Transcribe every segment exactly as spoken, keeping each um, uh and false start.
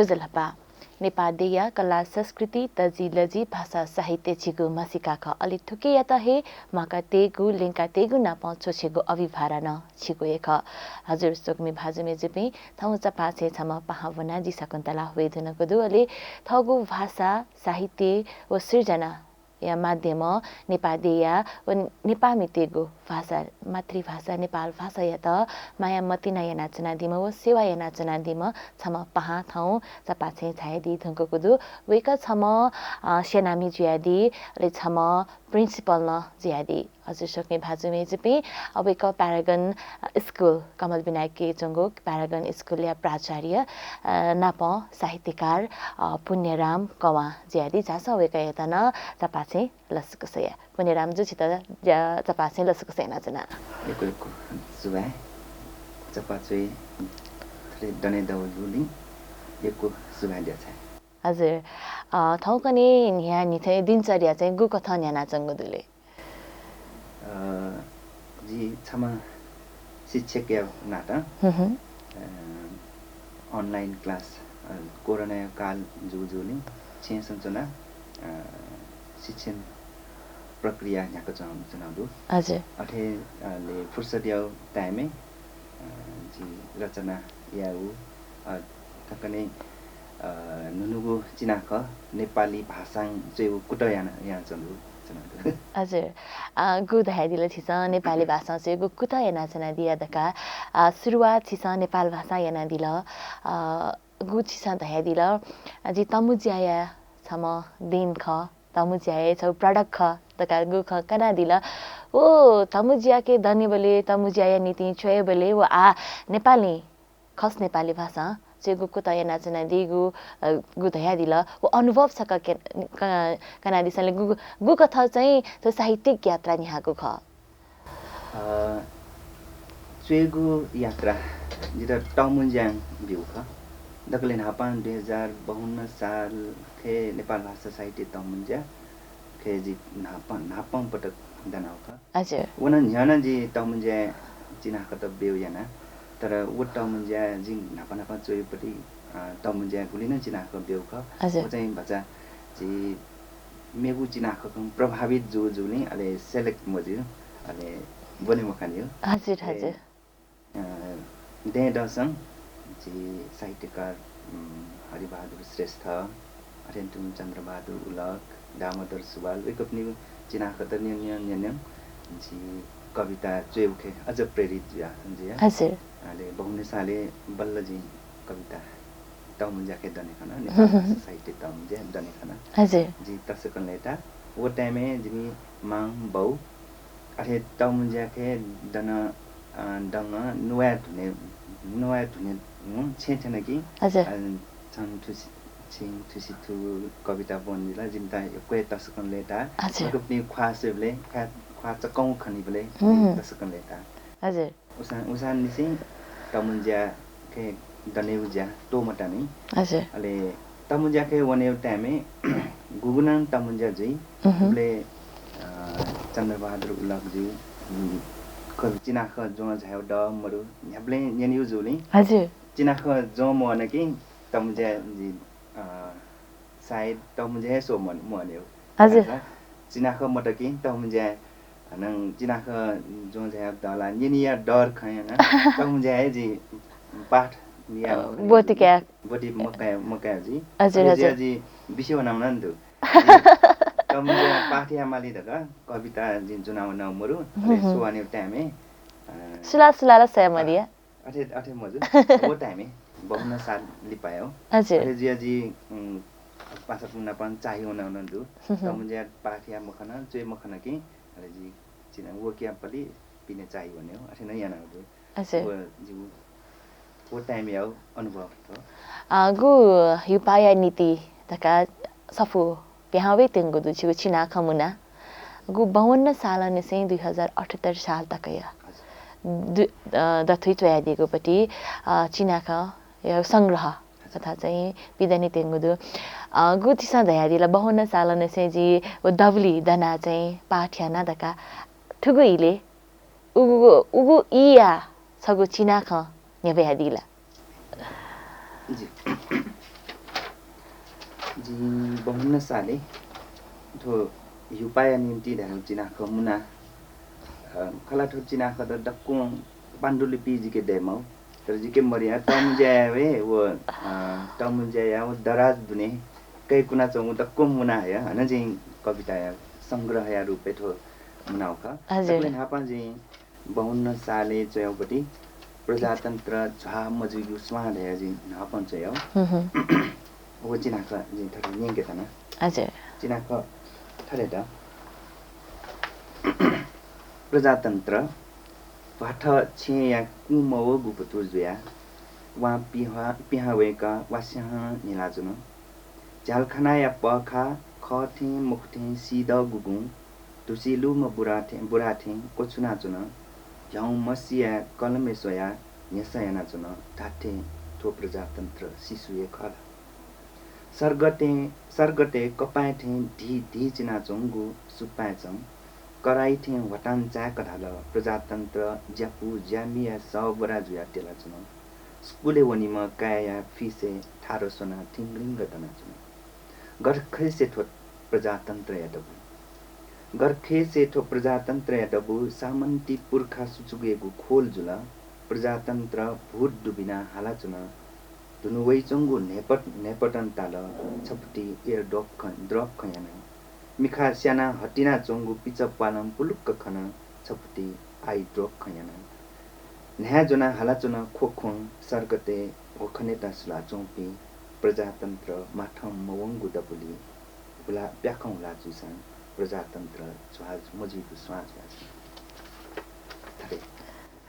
ज्वजलपा। नेपाः देय्‌या कला, संस्कृति, तजिलजि, भाषा, साहित्य झीगु म्हसीका खः। अले थुकियात हे म्वाकातयेगु, ल्यंकातयेगु नापं छ्वछेगु अभिभारा नं झीगु हे खः। हजुर स्वकुमि भाजु मय्‌जुपिं, थौं चपाःछेँय् छम्ह पाहां वनाः जि शकुन्तला वये धुंकूगु दु। अले थःगु भाषा, साहित्य व सृजना या माध्यमं नेपाः देय्‌या व नेपाःमितय्‌गु भाषा, मातृभाषा नेपाल भाषायात माया मतिना यानाच्वनादीम्ह व सेवा यानाच्वनादीम्ह छम्ह पाहां थौं चपाःछेँय् झायादी धुंकूगु दु। वय्‌कः छम्ह, अ, सेनामि जुयादी, अले छम्ह principal नं जुयादी। हजुर स्वकुमि भाजु मय्‌जुपिं, अ, वय्‌कः Paragon, अ, school, कमल विनायकय् च्वंगु Paragon school या प्राचार्य, अ, नापं साहित्यकार, अ, पुण्यराम कंवां जुयादी। झासँ वय्‌कःयात नं चपाःछेँय् लसकुस या। पुण्यराम जु, छितः, अ, चपाःछेँय् लसकुस यानाच्वना। यक्व यक्व सुभाय्। चपाःछेँय् थथे दने दःगु जूलिं यक्व सुभाय् देछाये। हजुर। अ, थौंकन्हय् न्हियान्हिथं दिनचर्या चाहिँ गुकथं न्ह्यानाच्वंगु दु ले? अ, जि छम्ह शिक्षकया नातां, हुँ, हुँ। अ, online class, अ, कोरोनाया काल जूगु जूलिं छेँय् च्वनाः, अ, शिक्षण प्रक्रिया न्ह्याकाच्वना-, च्वनागु दु। हजुर। अथे, अ, ले फुर्सदया time-य्, अ, जि रचना यायेगु, अ, थौंकन्हय्, अ, न्हून्हूगु चिनाखँ नेपाली भाषां च्वयेगु कुतः याना, यानाच्वनागु, च्वनागु दु। हजुर। अ, गु धयादिल छिसं नेपाली भाषां च्वयेगु कुतः यानाच्वनादिया धकाः, अ, सुरुवात छिसं नेपाल भाषां यानादिल। अ, गु छिसं धयादिल, अ, जि तःमुँज्याया छम्ह देन खः, तःमुँज्याया छगू product खः धकाः गु खँ कनादिल। व तःमुँज्याके दनेबलय्, तःमुँज्याया निंतिं च्वयेबलय् व आः नेपाली खस नेपाली भाषां च्वयेगु कुतः यानाच्वनादीगु, अ, गु धयादिल, व अनुभव छकः के-, क-, कनादिसँ ले, गु-, गुकथं चाहिँ थ्व साहित्यिक यात्रा न्ह्याःगु खः? अ, च्वयेगु यात्रा जितः तःमुँज्यां ब्यूगु खः। दकलय् न्हापां दुई हजार बाउन्न सालखे नेपाल भाषा साहित्य तःमुँज्या खे जि न्हापां, न्हापां पटक दनागु खः। हजुर। व नं न्ह्यः नं जि तःमुँज्याय् चिनाखँत ब्यू याना, तर व तःमुँज्याय् जि न्हापा न्हापा च्वयेपट्टि, अ, तःमुँज्याय् गुलि नं चिनाखँ ब्यू खः। हजुर। व चाहिँ भचा जि मेगु चिनाखँकं प्रभावित जू जूलिं अले select मजू, अले ब्वने मखनेगु। हजुर, अले हजुर। अ, दँय्‌दसं झी साहित्यकार, उम्, हरिबहादुर श्रेष्ठ, अथें तुं चन्द्रबहादुर उलख, दामोदर सुवाल, वय्‌कःपिनिगु चिनाखँत न्यं न्यं न्यं न्यं झी कविता च्वयेगुखे अझ प्रेरित जुया, जुया। हजुर। अले बाउन्न सालय् बल्ल जिं कविता तःमुँज्याखे दने खन, नेपाल भाषा साहित्य तःमुँज्या दने खन। हजुर। जिं तसकं लय्‌ता। व time-य् जिमि मां, बौ अथे तःमुँज्याखे दन, अ, दंगं नुवाये धुने, नुवाये धुने, हुँ, छेँ थ्यन कि, हजुर। अ, छं थुसि, छिं थुसि थु कविता ब्वनादिल, जिमित यक्व हे तसकं लय्‌ता। हजुर। वय्‌कःपिनि ख्वाः स्वयेबलय्, ख्वाः, ख्वाः चक्कं खनीबलय्, हुँ। तसकं लय्‌ता। हजुर। उसां, उसांनिसें तःमुँज्याखे दनेगु ज्या त्वःमतानि। हजुर। अले तःमुँज्याखे वनेगु time-य् गुगु नं तःमुँज्या जुइ। उहुँ। उबलय्, अ, चन्द्रबहादुर उलख जु, उम्, क-, चिनाखँ ज्वं झायेगु दः मरु, न्ह्याबलें न्यनेगु जूलिं। हजुर। चिनाखँ ज्वं मवन कि तःमुँज्या जि, अ, सायद तःमुँज्या हे स्वः मन-, मवनेगु। हजुर। चिनाखँ मत कि तःमुँज्या हानं चिनाखँ ज्वं झायेगु दः ला न्यनेया डर खँ यानाः तःमुँज्या हे जि पाठ या अ, ब्वति काये। ब्वति मकाये, मकाये जि। हजुर, अले हजुर। जिया जि बिस्युं वनावना दु। जि तःमुँज्या पाठ यायेमाली धकाः कविता जिं ज्वनावनागु मरु, अले हुँ, हुँ। स्वः वनेगु time-य्, अ, सुलाः सुलाः ला स्वये मदिया। अथे, अथे मजू। व time-य् बाउन्न साल लिपा हो। हजुर। अथे जुया जि, उम्, पासापिं नाप चाःहि वनावना दु। हुँ, हुँ। तःमुँज्या पाठ याये मखन, च्वये मखन कि, अले जि चिना वकिया पलि पिने चाःहि वनेगु, अथे नं यानागु दु। हजुर। व जिगु व time-या अनुभव थ्व। अ, गु हिउपाःया निंतिं धकाः सफू पिहां वयेत्यंगु दु छिगु चिनाखँ मुना। गु बाउन्न सालंनिसें दुई हजार अठहत्तर साल तकया हजुर। दु-, अ, दथुइ च्वयादीगुपट्टि, अ, चिनाखँया संग्रह हजुर। कथा चाहिँ पिदनेत्यंगु दु। अ, गु छिसं धयादिल बाउन्न सालंनिसें जि व दबुली दनाः चाहिँ पाठ याना धकाः थुगु इलय् उगु, उगु ईया छगू चिनाखँ न्ह्यब्वयादिल। जी। जिं बाहन्न सालय् थ्व हिउपाःया निंतिं धायेवं चिनाखँ मुना। अ, खला थ्व चिनाखँ त दक्वं पाण्डुलिपि जिके दये माउ। तर जिके मदया तःमुँज्याया व, अ, तःमुँज्याया व दराज दुने कय्‌कुनाच्वंगु दक्वं मुना हया हानं जिं कविताया संग्रहया रूपय् थ्व मुनाउ खः। हजुर। दकलय् न्हापां जिं बाहन्न सालय् च्वयागु पति प्रजातन्त्र झ्वाः मजुइगु स्वां धयाः जिं न्हापां च्वयागु। हुँ, हुँ। व चिनाखँ जिं थथे न्यंके धुन। हजुर। चिनाखँ थथे द। प्रजातन्त्र। भ्वाथः छेँया कुं मवःगु पुतुर जुयाः वां पिहां, पिहां वय्‌काः वास्याहां न्हिलाच्वन। झ्यालखानाया पःखाः खः थें मखु थें सीदःगु गुं धुसिलुम्ह बुरा थें, बुरा थें क्वछुनाच्वन। ह्याउँमसिया कलमय् स्वयाः न्ह्यसः यानाच्वन। धात्थें थ्व प्रजातन्त्र शिशु हे खः ला? सर्गते, सर्गते कपाँय् थें धी धी चिनाच्वंगु सुपाँय्‌चं कराइ थें ह्वातां चाय्‌क धाल, प्रजातन्त्र ज्यापु ज्यामिया सःबरा जुयाः त्यलाच्वन। स्कुलय् वनीम्ह काय्‌या फिसय् थारो स्वनाः थिंग्लिंग दनाच्वन। गर्खेसे थ्व प्रजातन्त्रया दबू। गर्खेसे थ्व प्रजातन्त्रया दबू सामन्ती पुर्खा सुचुगेगु खोल जुल। प्रजातन्त्र भूत दुबिनाः हालाच्वन। धुनु वइच्वंगु न्हेपट, न्हेपटं ताल, छपुति ear drop खँ, drop खँ याना। मिखा स्यानाः हतिनाच्वंगु पिचा प्वालं पुलुक्क खन, छपुति eye drop खँ याना। न्हाय् ज्वनाः हालाच्वन ख्वख्वं सर्गते ह्वखनेत सुलाच्वंपिं प्रजातन्त्र माथं मवंगु दबुलिइ हुला, प्याखं हुला जुइसां प्रजातन्त्र झ्वाः मजुइगु स्वां जुयाच्वन। थथे।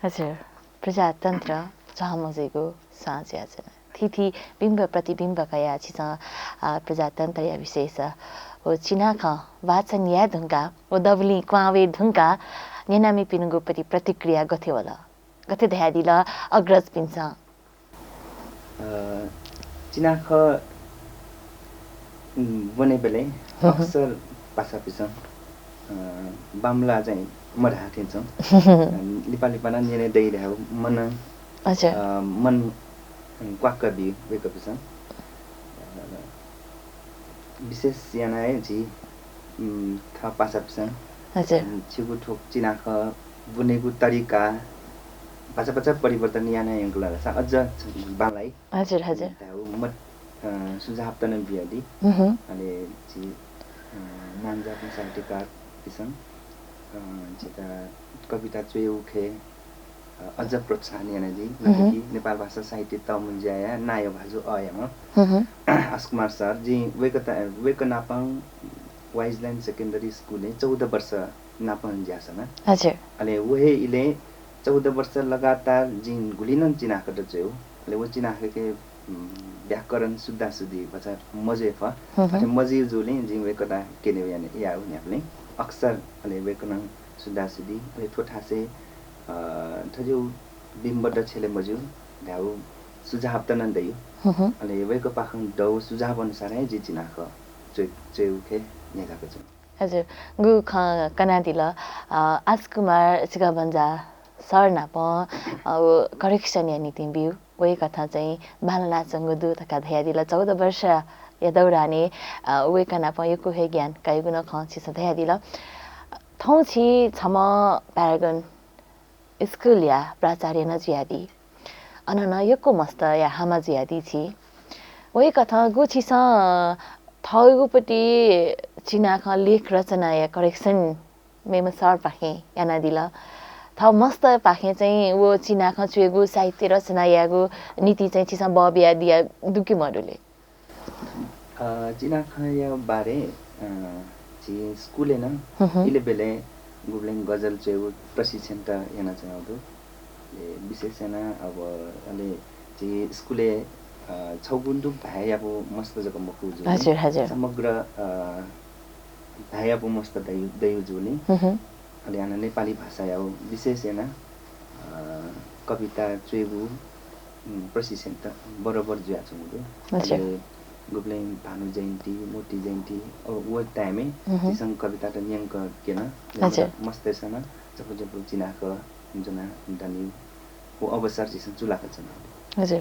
हजुर, प्रजातन्त्र झ्वाः मजुइगु स्वां जुयाच्वन। थीथी बिम्ब प्रतिबिम्ब कयाः छिसं, आ, प्रजातन्त्रया विषयस व चिनाखँ वाचन याये धुंकाः व दबुलिं क्वहां वये धुंकाः न्यनामिपिनिगु प्रति प्रतिक्रिया गथे वल? गथे धयादिल अग्रजपिन्सं? अ, चिनाखँ, उम्, ब्वनेबलय् हँ, हँ। अक्सर पासापिसं, अ, बांमलाः चाहिँ मधाः थें च्वं। अ, लिपा लिपा नं न्यने दइ धयागु मन, अच्छा। अ, मन क्वाक्क बी वय्कःपिसं। अ, विशेष यानाः हे झी, उम्, थः पासापिसं, हजुर। उम्, छिगु थ्व चिनाखँ ब्वनेगु तरिका भचा भचा परिवर्तन याना यंकल धाःसा अझ बांलाइ। हजुर, हजुर। धायेगु मत, अ, सुझाव तनं बियादी। उहुँ। अले झी, अ, नांजाःपिं साहित्यकारपिसं, अ, झीत कविता च्वयेगु खँय्, अ, अझ प्रोत्साहन यानादी। उहुँ। जस्तै कि नेपाल भाषा साहित्य तःमुंज्याया नायः भाजु अःयाम्ह हुँ, हुँ। असकुमार सर, जिं वय्कःत, वय्कः नापं वाइजल्यान्ड सेकेन्डरी स्कुलय् चौध वर्ष नापं ज्या सना। हजुर। अले व हे इलय् चौध वर्ष लगातार जिं गुलि नं चिनाखँत च्वयेगु। अले व चिनाखँके, उम्, व्याकरण सुद्धासुद्धि भचा मजुइफु। हुँ, हुँ। अथे मजुइगु जुलिं जिं वय्कःत क्यनेगु याना, याःगु न्ह्याबलें अक्सर अले वय्कलं सुद्धासुद्धि, अले थ्व थासय्, अ, थज्याःगु बिम्ब दछेले मज्यू धायेगु सुझाव तनं दइ। हुँ, हुँ। अले वय्कःपाखें दःगु सुझाव अनुसार हे जिं चिनाखँ च्वय्-, च्वयेगु खँय् न्ह्यथाय्क च्वं। हजुर, गु खँ कनादिल, अ, आसकुमार चिकाबन्जा सर नापं, अ, व correction या निंतिं ब्यू। वय्कथं चाहिँ बांलानाच्वंगु दु धकाः धयादिल। चौध वर्षया दौरानय्, अ, वय्कः नापं यक्व हे ज्ञान काइगु नं खँ छिसं धयादिल। थौं छि छम्ह Paragon स्कुलया प्राचार्य नं जुयादी। अन नं यक्व मस्तया हामा जुयादी छि। वय्कथं गु छिसं थःगु पति चिनाखँ लेख रचनाया correction मेम्ह सरपाखें यानादिल। थः मस्तपाखें चाहिँ व चिनाखँ च्वयेगु साहित्य रचना यायेगु निंतिं चाहिँ छिसं बः बियादिया दु कि मदु ले? अ, चिनाखँया बारे, अ, झी स्कुलय् नं हुँ, हुँ। इलय् ब्यलय् गुबलें गजल च्वयेगु प्रशिक्षण त यानाच्वनागु दु। अले विशेष यानाः अब अले झी स्कुलय्, अ, छगू निदुगु भाय्‌यापु मस्त जक मखु जुलिं, हजुर, हजुर। समग्र, अ, भाय्‌यापु मस्त दइ-, दइगु जुलिं। हुँ, हुँ। अले हानं नेपाली भाषायागु विशेष यानाः, अ, कविता च्वयेगु, उम्, प्रशिक्षण त बरोबर जुयाच्वंगु दु। हजुर। अले गुबलें भानु जयन्ती, मूर्ति जयन्ती, अ, व time-य् हुँ, हुँ। झीसं कविता त न्यंक क्यन। हजुर। मस्तय्सं नं छपु छपु चिनाखँ ज्वनाः दनि। व अवसर झीसं चूलाकाच्वनागु दु। हजुर।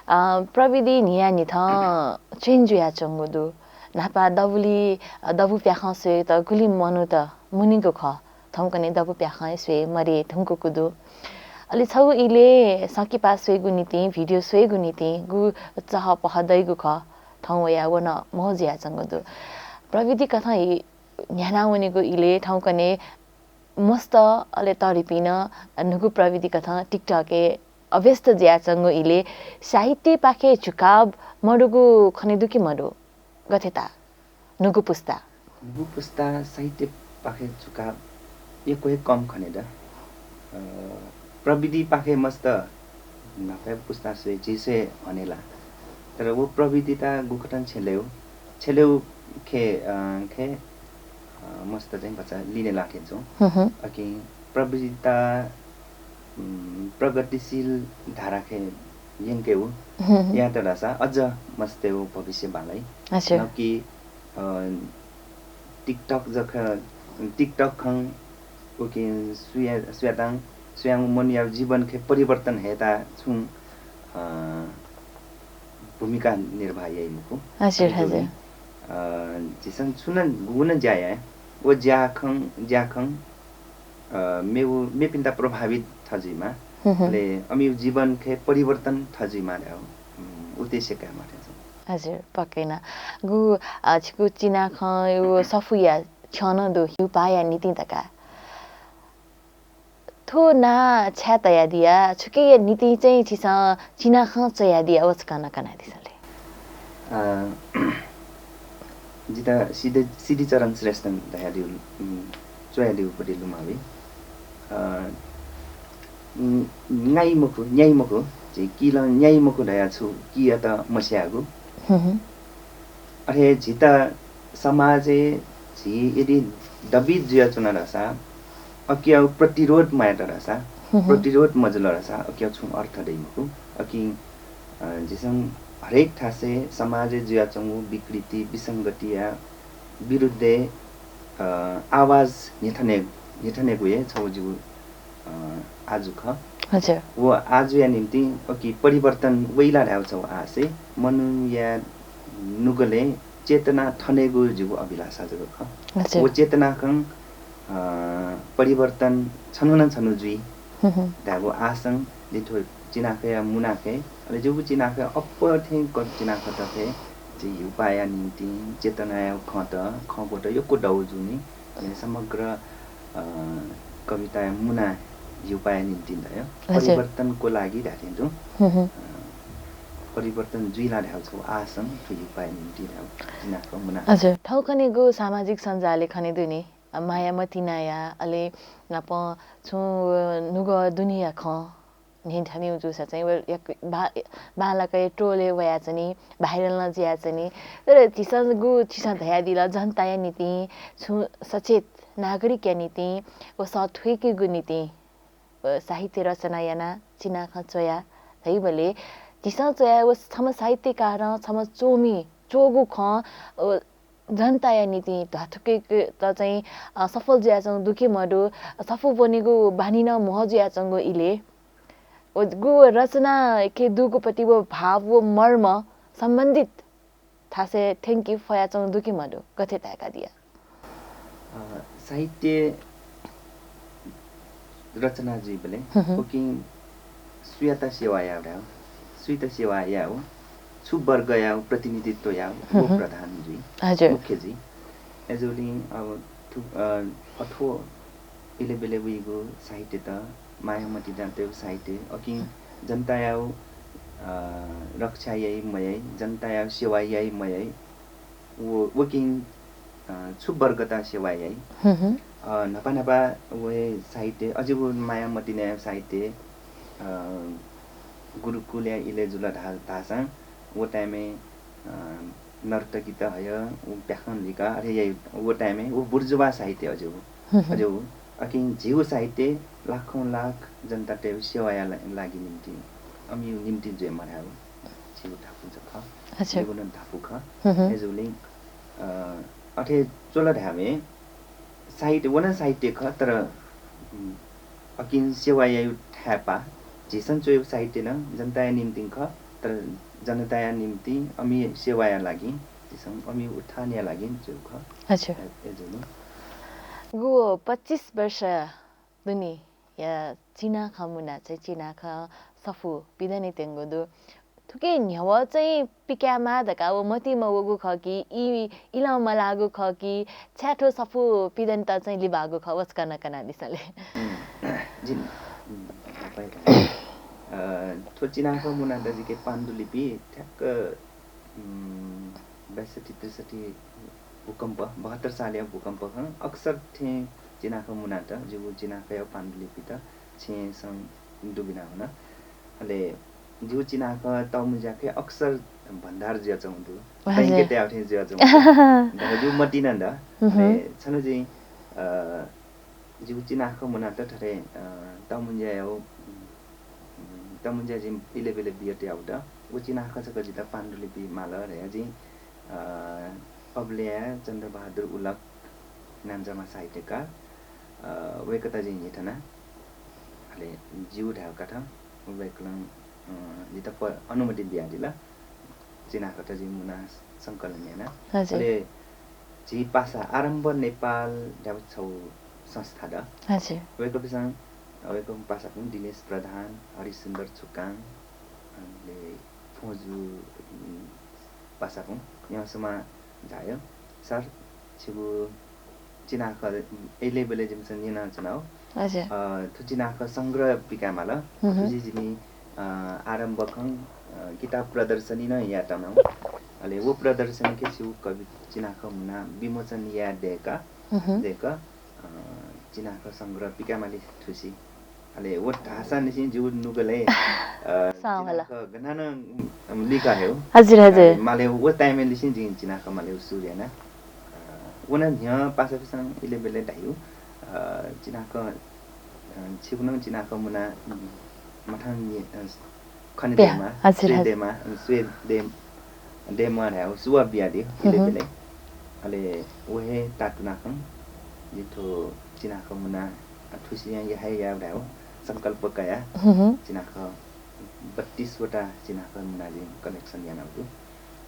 अ, प्रविधि न्हियान्हिथं change जुयाच्वंगु दु। न्हापा दबुली, अ, दबू प्याखं स्वयेत गुलि मनूत मुनीगु खः। थौंकन्हय् दबू प्याखं हे स्वये मरे धुंकूगु दु। अले छगू इलय् संकिपा स्वयेगु निंतिं, video स्वयेगु निंतिं गु चहपह दइगु खः। थौं वयाः व नं म्हो जुयाच्वंगु दु। प्रविधि कथं हि न्ह्यानावनीगु इलय् थौंकन्हय् मस्त अले तःधिपिं नं न्हूगु प्रविधि कथं TikTok-य् अभ्यस्त जुयाच्वंगु इलय् साहित्यपाखे झुकाव मदुगु खने दु कि मदु? गथे ताः? न्हूगु पुस्ता। न्हूगु पुस्ता साहित्यपाखे झुकाव यक्व हे कम खने दु। अ, प्रविधिपाखे मस्त न्हापाया पुस्ता स्वये, झी स्वये हने ला। तर व प्रविधिता गुकथं छ्यलेउ, छ्यलेउ खे, अ, खे, अ, मस्त चाहिँ भचा लिने लाथें च्वं। हुँ, हुँ। अकिं प्रविधिता, उम्, प्रगतिशील धाराखे यंकेउ हुँ, हुँ। यात धाःसा अझ मस्तयु भविष्य बांलाइ। अच्छा। न कि, अ, TikTok जक, TikTok खं उकिं सुया-, सुयातां, सुयां मनूया जीवनखे परिवर्तन हयेता छुं, अ, भूमिका निर्वाह याइ मखु। हजुर, अले हजुर। अ, झीसं छुं नं गुगुं नं ज्या याये, व ज्या खं, ज्या खं, अ, मेउ-, मेपिन्त प्रभावित थजुइमा, हुँ, हुँ। अले अमिउ जीवनखे परिवर्तन थजुइमा धाउ, उम्, उद्देश्य कायेमाः थें च्वं। हजुर, पक्कै नं। गु, अ, छिकु चिनाखं व सफूया छ्यं नं दु, हिउपाःया निंतिं धकाः। थ्व नां छाय् तयादिया, छुकिया निंतिं चाहिँ छिसं चिनाखं च्वयादिया, व छकः नं कनादिसँ ले। अ, जितः सिद्धि-, सिद्धिचरण श्रेष्ठं धयादिउ, उम्, च्वयादिउ पति लुमावि। अ, उम्, न्याइ मखु, न्याइ मखु, झी किलं न्याइ मखु धया छु कियात मस्याःगु। हुँ, हुँ। अथे झीत समाजय् झी यदि दबित जुयाच्वना धाःसा, अकियाउ प्रतिरोध मयात धाःसा, हुँ, हुँ। प्रतिरोध मजुल धाःसा, अकियाउ छुं अर्थ दइ मखु। अकिं, अ, झीसं हरेक थासय् समाजय् जुयाच्वंगु विकृति, विसंगतिया विरुद्धय्, अ, आवाज न्ह्यथने-, न्ह्यथनेगु हे छगू जिगु अ, आजु खः। हजुर। व आजुया निंतिं अकि परिवर्तन वइला धायेगु छगू आशय, मनूया नुगलय् चेतना थनेगु जिगु अभिलाषा जक खः। हजुर। व चेतना खं, अ, परिवर्तन छन्हु न छन्हु जुइ हुँ, हुँ। धायेगु आशां जिं थ्व चिनाखँया मुनाखँय्, अले जिगु चिनाखँय् अप्वः थें क-, चिनाखँत थें झी हिउपाःया निंतिं चेतनाया खँत, खँग्वःत यक्व दौ जूनि। अले समग्र अ, कविताया मुना हिउपाःया निंतिं धयो। हजुर। परिवर्तनको लागि धाथें तुं, हुँ, हुँ। अ, परिवर्तन जुइला धायेगु छगू आशां थ्व हिउपाःया निंतिं धयो। चिनाखँ मुना। हजुर। थौंकन्हेगु सामाजिक सञ्जालय् खने दुनि, अ, माया मतिनाया, अले नापं छुं, अ, नुगः दुनेया खँ न्ह्यथनेउ जूसा चाहिँ व यक-, बा-, बांलाक हे ट्रोलय् वयाच्वनी, viral नं जुयाच्वनी। तर झीसं गु छिसं धयादिल, जनताया निंतिं, छुं सचेत नागरिकया निंतिं व सः थुइकेगु निंतिं, अ, साहित्य रचना याना, चिनाखँ च्वया धइबलय् झीसं च्वया व छम्ह साहित्यकारं, छम्ह च्वमि च्वःगु खँ, अ, जनताया निंतिं ध्वाथुइकेत चाहिँ, अ, सफल जुयाच्वंगु दु कि मदु, सफू ब्वनेगु बानी नं म्हो जुयाच्वंगु इलय् व गु रचनाखे दुगुपति व भाव व मर्म सम्बन्धित थासय् थ्यंके फयाच्वंगु दु कि मदु? गथे ताय्कादिया? अ, साहित्य रचना जुइबलय् हुँ, हुँ। उकिं सुयात सेवा याउ धाउ, सुइत सेवा याउ, छु वर्गया प्रतिनिधित्व याउ, हुँ, वो हुँ। प्रधान जुइ, हजुर। मुख्य जुइ। अय्जूगुलिं अब थु-, अ, अथ्व इलेबेले वइगु साहित्य त, माया मतिनातय् साहित्य, अकिं जनताया, अ, रक्षा याइ मयाइ, जनताया सेवा याइ मयाइ, व, वकिं, अ, छु वर्गत सेवा याइ। हुँ, हुँ। अ, न्हापा न्हापा व हे साहित्य, अझ व माया मतिनाया साहित्य, अ, गुरुकुलया इलय् जुल धा-, धाःसां व time-य्, अ, नर्तकीत हय, व प्याखं लिका, अथे याइ, व time-य् व बुर्जुवा साहित्य अझ व, हुँ, हुँ। अझ व, अकिं झीगु साहित्य लाखौं लाख जनतातय् सेवाया ला-, लागि निम्ति, अमियु निम्ति जुइ मधायु। झीगु धापू जक खः। अच्छा। झीगु नं धापू खः। हुँ, हुँ। अय्जूगुलिं, अ, अथे च्वल धायेबलय् साहित्य, व नं साहित्य खः, तर, उम्, अकिं सेवा यायु थाय्पा, झीसं च्वयेगु साहित्य नं जनताया निम्तिं खः, तर जनताया निम्तिं अमिया सेवाया लागि, झीसं अमिया उत्थानया लागि च्वयेगु खः। अच्छा। ए, ए जुनि। गु पच्चिस वर्ष दुनिया चिनाखँ मुना चाहिँ चिनाखँ सफू पिदने त्यंगु दु। थुके न्ह्यवः चाहिँ पिकायेमाः धकाः व मतिइ मवःगु खः कि, ई इलं मलाःगु खः कि, छाय् थ्व सफू पिदनेत चाहिँ लिबाःगु खः, व छकः नं कनादिसँ ले। उम्, जिं, उम्, अ, थ्व चिनाखँ मुनात जिके पाण्डुलिपि ठ्याक्क, उम्, बैसठ्ठी त्रिसठ्ठी भूकम्प, बहत्तर सालया भूकम्प खं अक्सर थें चिनाखँ मुनात, जिगु चिनाखँया पाण्डुलिपित छेँसं दुबिना वन। अले जिगु चिनाखँ तःमुंज्याखे अक्सर भण्डार जुयाच्वंगु दु। हजुर। बैंकय् तयाः थें जुयाच्वंगु दु। जिगु मतिइ नं द। हुँ, हुँ। अले छन्हु जिं, अ, जिगु चिनाखँ मुनात थथे, अ, तःमुंज्याया, उम्, तःमुंज्या जिं इलय् ब्यलय् बियातयागु द। व चिनाखँ छकः जितः पाण्डुलिपि माल धयाः जिं, अ, अबलय् चन्द्रबहादुर उलक नांजाःम्ह साहित्यकार, अ, वय्कःत जिं न्ह्यथना। अले ज्यू धायेगु कथं वय्कलं, अ, जितः प-, अनुमति बियादिल। चिनाखँत जिं मुना संकलन याना। हजुर। अले झी पासा आरम्भ नेपाल धाःगु छगू संस्था द। हजुर। वय्कःपिसं, वय्कःपिं पासापिं दिनेश प्रधान, हरिशुन्दर छुकां, अले फोजु, उम्, पासापिं यंसमा झायो। सर, छिगु चिनाखँ इलय् ब्यलय् जिमिसं न्यनाच्वनागु। हजुर। अ, थ्व चिनाखँ संग्रह पिकायेमाल। हुँ, हुँ। थुलि जिमि, अ, आरम्भ खं, अ, किताब प्रदर्शनी नं यायेत्यनागु। अले व प्रदर्शनीखे छिगु कवि चिनाखँ मुना विमोचन याये दय्क, हुँ, हुँ। दय्क, अ, चिनाखँ संग्रह पिकायेमाली थुसी। अले व धाःसांनिसें जिगु नुगलय्, अ, सां होला। चिनाखँ गनं नं लिका हे हो। हजुर, हजुर। अ, माले व time-य् लिसें जिं चिनाखँ माले सुरु याना। अ, व नं न्ह्यः पासापिसं इलय् ब्यलय् धाइगु, अ, चिनाखँ, अ, छिगु नं चिनाखँ मुना, उम्, मथां नि-, अ, खने प्या, दयेमा, हजुर, स्वये हजुर। दयेमा, अ, स्वये दये-, दयेमा धायेगु सुवाः बियादियो, हुँ, इलय् हुँ। ब्यलय्। अले व हे तातुना खं, जिं थ्व चिनाखँ मुना, अ, थुसियां या हे याये धायेगु संकल्प कया, हुँ, हुँ। चिनाखँ बत्तीस वटा चिनाखँ मुना जिं collection यानागु दु।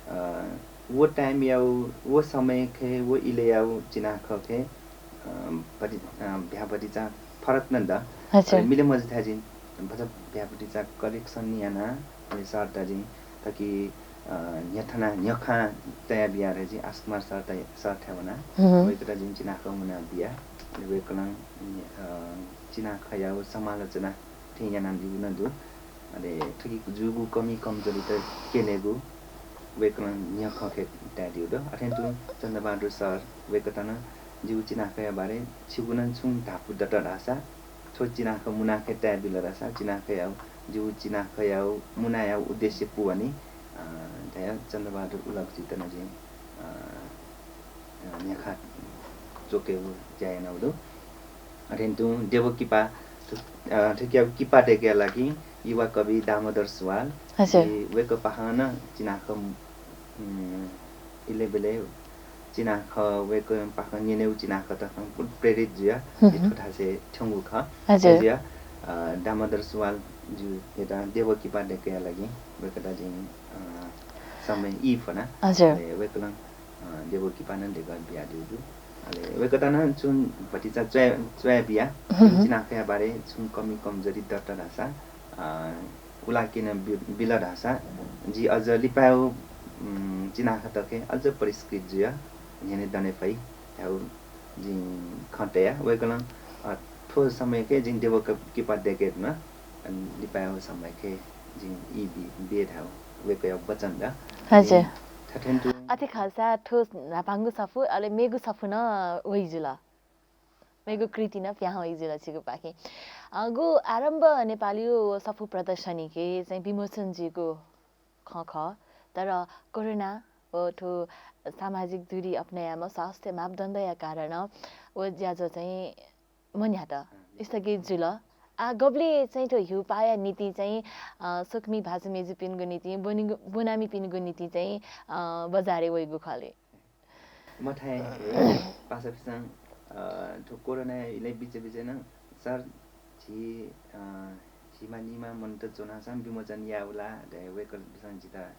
अ, व time-या, व समयखे, व इलय्या चिनाखँखे, अ, भति-, अ, भ्याभतिचा फरक नं द। हजुर। अले मिले मजुथाय् जिं भचा भ्याभतिचा collection याना, अले सरत जिं थकी, अ, न्ह्यथना, न्ह्यखां तया बिया धयाः जिं आसकुमार सरत, सरथाय् वना। हुँ। वय्कःत जिं चिनाखँ मुना बिया। अले वय्कलं, अ, चिनाखँया समालोचना थें यानादीगु नं दु। अले थुकी जूगु कमी कमजोरीत क्यनेगु वय्कलं न्ह्यखँखे तयादीगु दु। अथें तुं चन्द्रबहादुर सर वय्कःत नं जिगु चिनाखँया बारे छिगु नं छुं धापू दत धाःसा, थ्व चिनाखँ मुनाखे तयाबिल धाःसा, चिनाखँया, जिगु चिनाखँया मुनाया उद्देश्य पूवनी, अ, धयाः चन्द्रबहादुर उलकजुयात नं जिं, अ, अ, न्ह्यखा च्वकेगु ज्या यानागु दु। अथें तुं देवकिपा, अ, थुकिया किपा दय्केया लागि युवा कवि दामोदर सुवाल, हजुर। जि वय्कःपाखें नं चिनाखँ, उम्, इलय् ब्यलय् चिनाखँ, वय्कःपाखें न्यनेगु चिनाखँत खं प्रेरित जुयाः हुँ, जि हुँ। थ्व थासय् थ्यंगु खः। हजुर। अय्जुयाः, अ, दामोदर सुवाल जुयात देवकिपा दय्केया लागि वय्कःत जिं, अ, समय ई फ्वना। हजुर। अले वय्कलं अ, देवकिपा नं दय्कः बियादीगु दु। अले वय्कःत नं छुं भतिचा च्वया, च्वया बिया, हुँ, हुँ। चिनाखँया बारे छुं कमी कमजोरी दत धाःसा, अ, कुला क्यना बि-, बिल धाःसा, जि अझ लिपायु, उम्, चिनाखँतखे अझ परिष्कृत जुयाः न्ह्यःने दने फइ धयागु जिं खँ तया। वय्कलं, अ, थ्व समयखे जिं देवकिपा दय्के धुन। अ, लिपायु समयखे जिं ई बी, बिये धयागु वय्कःया वचन द। हजुर। जिं थथें तुं अथे खःसा थ्व न्हापांगु सफू, अले मेगु सफू नं वइजुल। मेगु कृति नं पिहां वइजुल छिगुपाखें। अ, गु आरम्भ नेपालयु सफू प्रदर्शनीके चाहिँ विमोचन जुइगु खँ खः, तर कोरोना व थ्व सामाजिक दूरी अपनायाम्ह स्वास्थ्य मापदण्डया कारण व ज्याझ्वः चाहिँ मन्ह्यात, अँ, स्थगित जुल। आ, गबलय् चाहिँ थ्व हिउपाःया निंतिं चाहिँ, अ, स्वकुमि भाजु मेजुपिनिगु निंतिं, ब्वनिगु, ब्वनामिपिनिगु निंतिं चाहिँ, अ, बजारय् वइगु खः ले? मथाय् पासापिसं, अ, थ्व कोरोनाया इलय् बिचय् बिचय् नं सर झी, अ, झिमा निमा मनूत च्वनाः सां विमोचन याःगु ला धयाः वय्कःपिन्सं जितः, अ,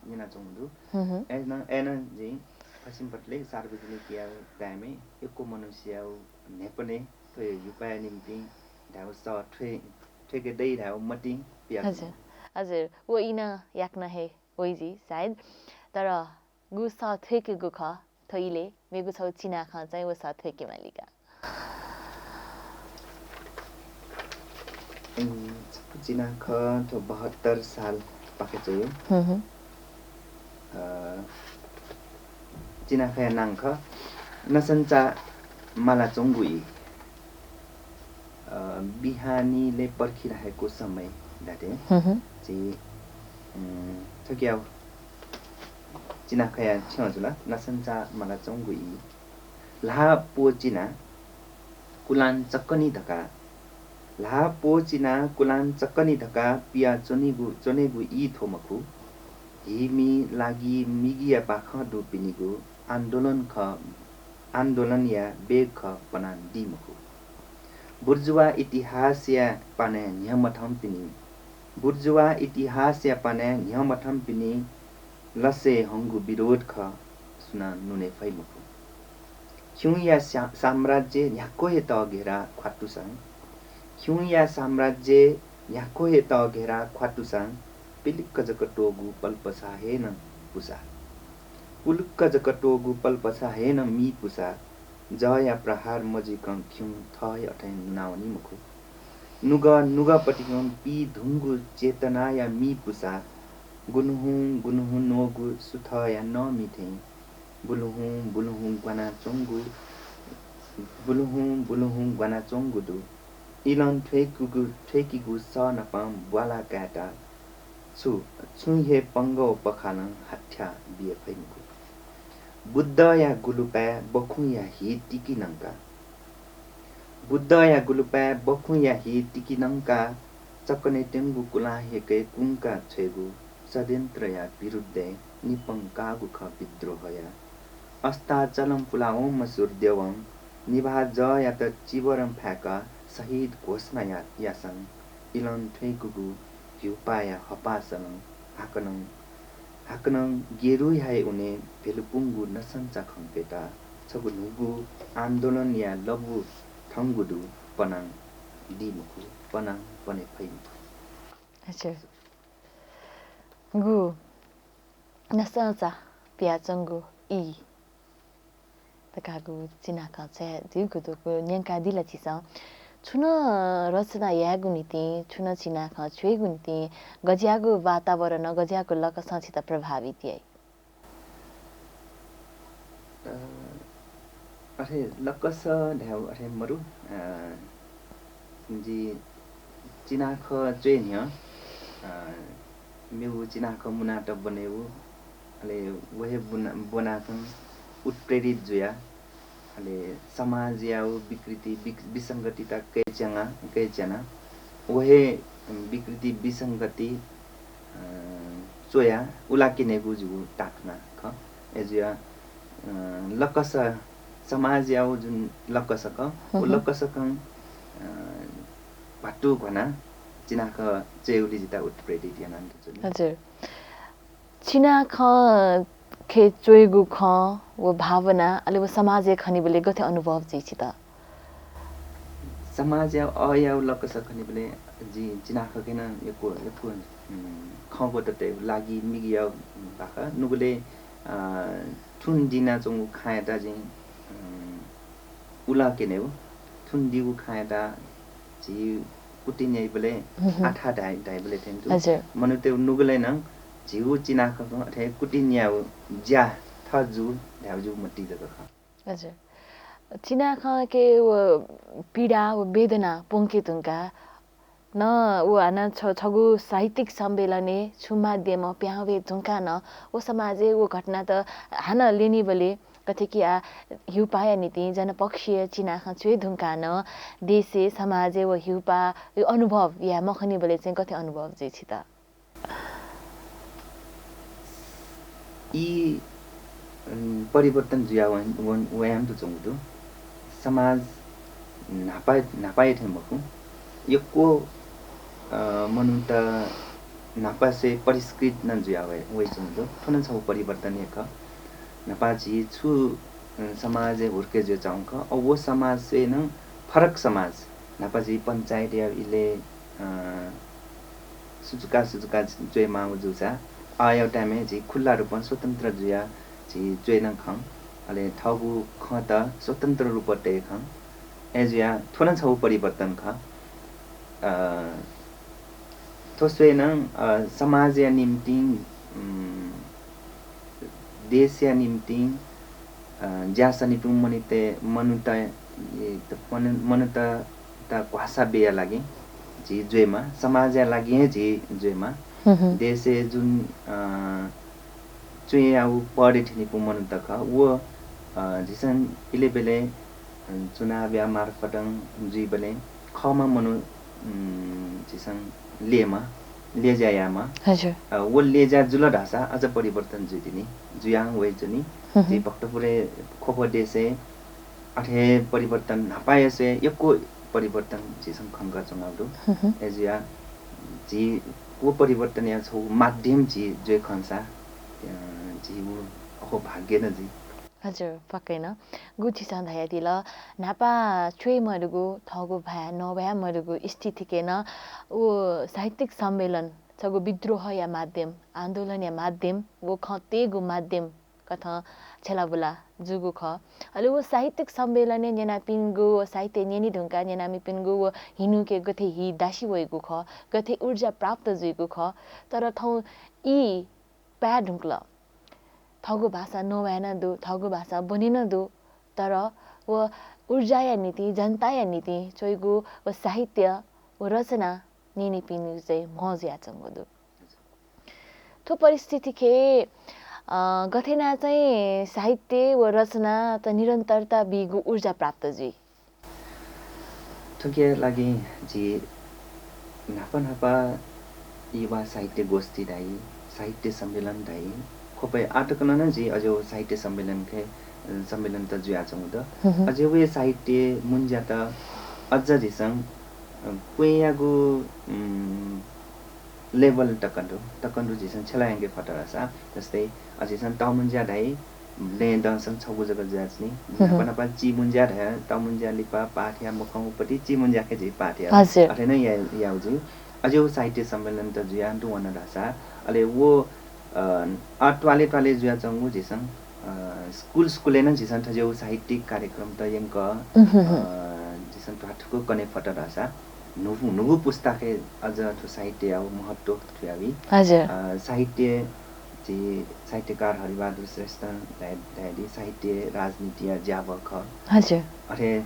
न्यनाच्वंगु दु। हम्म। अय्नं, अय्नं जिं पश्चिमपट्टले सार्वजनिक याःगु time-य् यक्व मनूसियागु न्हाय्पनय् थ्व हिउपाया निंतिं धायेगु सः थ्वये, थ्वयेके दइ धायेगु मतिं पियाच्वना। हजुर, हजुर। व ई नं याकनं हे वइ जुइ सायद। तर गु सः थ्वयेकेगु खः, थ्व इलय् मेगु छगू चिनाखँ चाहिँ व सः थ्वयेके माली का। उम्, छपु चिनाखँ थ्व बहत्तर साल पाखे च्वय्। हम्म। अ, चिनाखँया नां खः नसंचा मालाच्वंगु ई। अ, बिहानीले पर्खिरहेको समय धाःथें। हम्म। झी, उम्, थुकिया चिनाखँया छ्यं जुल, नसंचा मालाच्वंगु ई। ल्हाः प्वःचिना कुलान चक्कनी धकाः, ल्हाः प्वःचिना कुलान चक्कनी धकाः पियाच्वनीगु, च्वनेगु ई थ्व मखु। हिमि लागि मिगिया पाखं दुपिनिगु आन्दोलन खः, आन्दोलनया वेग खः, पनादी मखु। बुर्जुवा इतिहासया पानाय् न्ह्यमथंपिनि, बुर्जुवा इतिहासया पानाय् न्ह्यमथंपिनि लसय् हंगु विरोध खः, सुनां नुने फइ मखु। खिउँया सा-, साम्राज्य न्ह्याक्व हे तःघेरा ख्वातुसां, खिउँया साम्राज्य न्ह्याक्व हे तःघेरा ख्वातुसां, पिलिक्क जक त्वःगु पल्पसा हे नं पुसा। पुलुक्क जक त्वःगु पल्पसा हे नं मी पुसा, जःया प्रहार मजुइकं खिउँ थः हे अथें नुनावनी मखु। नुगः नुगःपतिकं पी धुंगु चेतनाया मी पुसा, गुनुहुँ गुनुहुँ न्वःगु सुथःया नःमि थें बुलुहुँ बुलुहुँ ग्वानाच्वंगु, बुलुहुँ बुलुहुँ ग्वानाच्वंगु दु। इलं थ्वय्कूगु, थ्वय्कीगु सः नापं ब्वाला कायेत छु, छुं हे पंगः पखालं हाथ्या बिये फइ मखु। बुद्धया गुलुपाय् बखुंया हि तिकिनंका। बुद्धया गुलुपाय् बखुंया हि तिकिनंका चकनेत्यंगु कुलां हेके कुंका छ्वयेगु षड्यन्त्रया विरुद्धय् निपं काःगु खः विद्रोहया। अस्ताचलं पुलावंम्ह सूर्यदेवं निभाः जःयात चिबरं फाय्काः शहीद घोषणा या-, यासं इलं थ्वय्कूगु ह्युपाया हपासलं हाकनं, हाकनं गेरुया हे उने भेलुपुंगु नसंचा खंकेत छगू न्हूगु आन्दोलनया लबु थंगु दु, पनां दी मखु, पनां पने फइ मखु। अच्छा। गु नसंचा पियाच्वंगु ई धकाःगु चिनाखँ च्वयादीगु दु, गु न्यंकादिल छिसं। छुं नं रचना यायेगु निंतिं, छुं नं चिनाखँ च्वयेगु निंतिं गज्याःगु वातावरण, गज्याःगु लकसं छितः प्रभावित याइ? अ, अथे लकस धायेगु अथे मरु। अ, जि चिनाखँ च्वये न्ह्यः, अ, मेगु चिनाखँ मुनात ब्वनेगु, अले व हे बुना-, ब्वनाकं उत्प्रेरित जुया, अले समाजयागु विकृति, विक-, विसंगतिता कय्च्याना, कय्च्याना, व हे विकृति, विसंगति, अ, च्वया उलाकेनेगु जिगु ताकना खः। अय्जुया, अ, लकस, समाजयागु जुन लकस खः, व लकसकं, अ, भातु घ्वाना चिनाखँ च्वयेगुली जितः उत्प्रेरित यानाच्वनी। हजुर। चिनाखँ खे च्वयेगु खँ व भावना, अले व समाजय् खनीबलय् गथे अनुभव जुइ छितः? समाजया अःयागु लकस खनीबलय् जि चिनाखँखे नं यक्व, यक्व, उम्, खँ ग्वत तयेगु लागि मिगियागु बाखा। नुगलय्, अ, थुन दिनाच्वंगु खँयात जिं, उम्, उलाकेनेगु, थुन दीगु खँयात झी कुतिं याइबलय् आथा धाइ-, धाइबलय् थें दु। हजुर। मनूतय् नुगलय् नं झीगु चिनाखँखं अथे कुतिं याःगु ज्या थः जू धायेगु जिगु मतिइ जक खः। हजुर। चिनाखँके व पीडा व वेदना प्वंके धुंकाः न व हानं छ-, छगू साहित्यिक सम्मेलनय् छु माध्यमं पिहां वये धुंकाः न व समाजय् व घटनात हानं ल्यनीबलय् गथे कि आ, हिउपाःया निंतिं जनपक्षीय चिनाखँ च्वये धुंकाः न देशय्, समाजय् व हिउपाः अनुभव याये मखनीबलय् चाहिँ गथे अनुभव जुइ छितः? ई, उम्, परिवर्तन जुया वन, वन, वयां तुं च्वंगु दु। समाज न्हापा, न्हापाया थें मखु। यक्व अ, मनूत न्हापा स्वये परिष्कृत नं जुया वये, वइच्वंगु दु। थ्व नं छगू परिवर्तन हे खः। न्हापा झी छु, अ, समाजय् हुर्के जुयाच्वंगु खः, अ, व समाज स्वये नं फरक समाज। न्हापा झी पञ्चायतया इलय्, अ, सुचुका सुचुका च्वयेमाःगु जूसा, आःयागु time-य् झी खुल्ला रूपं स्वतन्त्र जुया झी च्वये नं खं। अले थःगु खँत स्वतन्त्र रूपं तये खं। अय्‌जुया थ्व नं छगू परिवर्तन खः। अ, थ्व स्वये नं, अ, समाजया निंतिं, उम्, देशया निंतिं, अ, ज्या सनीपिं मनूत, मनूत, ए, त, मनु-, मनूत त क्वासा बेया लागि झी जुयेमा, समाजया लागि हे झी जुयेमा। हम्म। देशय् जुन, अ, च्वय् याउ पदय् थ्यनीपिं मनूत खः। व, अ, झीसं इलय् ब्यलय्, अ, चुनावया मार्फतं जुइबलय् खःम्ह मनू, उम्, झीसं ल्ययेमा, ल्यज्या यायेमा। हजुर। अ, व ल्यज्या जुल धाःसा अझ परिवर्तन जुइतिनि, जुयां वइच्वनी। हम्म। झी भक्तपुरय् ख्वप देशय् अथे परिवर्तन न्हापा हे स्वये यक्व परिवर्तन झीसं खंकाच्वनागु दु। हम्म। अय्‌जुया झी व परिवर्तनया छगू माध्यम झी जुये खंसा, अ, झी व अहो भाग्य नं जुइ। हजुर, पक्कै नं। गु छिसं धयादिल, न्हापा च्वये मदुगु, थःगु भाय् नवाये मदुगु स्थितिके नं व साहित्यिक सम्मेलन छगू विद्रोहया माध्यम, आन्दोलनया माध्यम, व खँ तयेगु माध्यम कथं छ्यलाबुला जूगु खः। अले व साहित्यिक सम्मेलनय् न्यनापिनिगु व साहित्य न्यने धुंकाः न्यनामिपिनिगु व हिनुके गथे हि दासी वइगु खः, गथे ऊर्जा प्राप्त जुइगु खः। तर थौं ई पाये धुंकल। थःगु भाषा नवाये नं दु, थःगु भाषा ब्वने नं दु, तर व ऊर्जाया निंतिं, जनताया निंतिं च्वइगु व साहित्य व रचना न्यनीपिनिगु चाहिँ म्ह जुयाच्वंगु दु। थ्व परिस्थितिके, अ, गथे याना चाहिँ साहित्य व रचनात निरन्तरता बीगु ऊर्जा प्राप्त जुइ? थुकिया लागि झी न्हापा न्हापा युवा साहित्य गोष्ठी धाइ, साहित्य सम्मेलन धाइ, ख्वपय् आःतक नं झी अज्याःगु साहित्य सम्मेलनके, अ, सम्मेलन त जुयाच्वंगु दु। हम्म। अज्याःगु साहित्य मुंज्यात अझ झीसं, अ, क्वँय्‌यागु, उम्, level तकं दु, तकं दु झीसं छ्यला यंके फत धाःसा, जस्तै, अ, झीसं तःमुंज्या धाइ, लँय् दंसन छगू जक जुयाच्वनी। हम्म। न्हापा न्हापा चिमुंज्या धाइ, तःमुंज्या लिपा पाठया मखंगु पति चिमुंज्याके झी पाठया। हजुर। अथे नं या-, याउ जुइ। अज्याःगु साहित्य सम्मेलन त जुयां तुं वन धाःसा, अले व, अ, अ, त्वालय् त्वालय् जुयाच्वंगु झीसं, अ, स्कुल स्कुलय् नं झीसं थज्याःगु साहित्यिक कार्यक्रम त यंक, उहुँ। अ, झीसं ध्वाथुइक कने फत धाःसा न्हूगु, न्हूगु पुस्ताके अझ थ्व साहित्यया महत्व थुयावइ। हजुर। अ, साहित्य झी साहित्यकार हरिबहादुर श्रेष्ठं धया-, धयादी साहित्य राजनीतिया ज्याभः खः। हजुर। अथे, अ,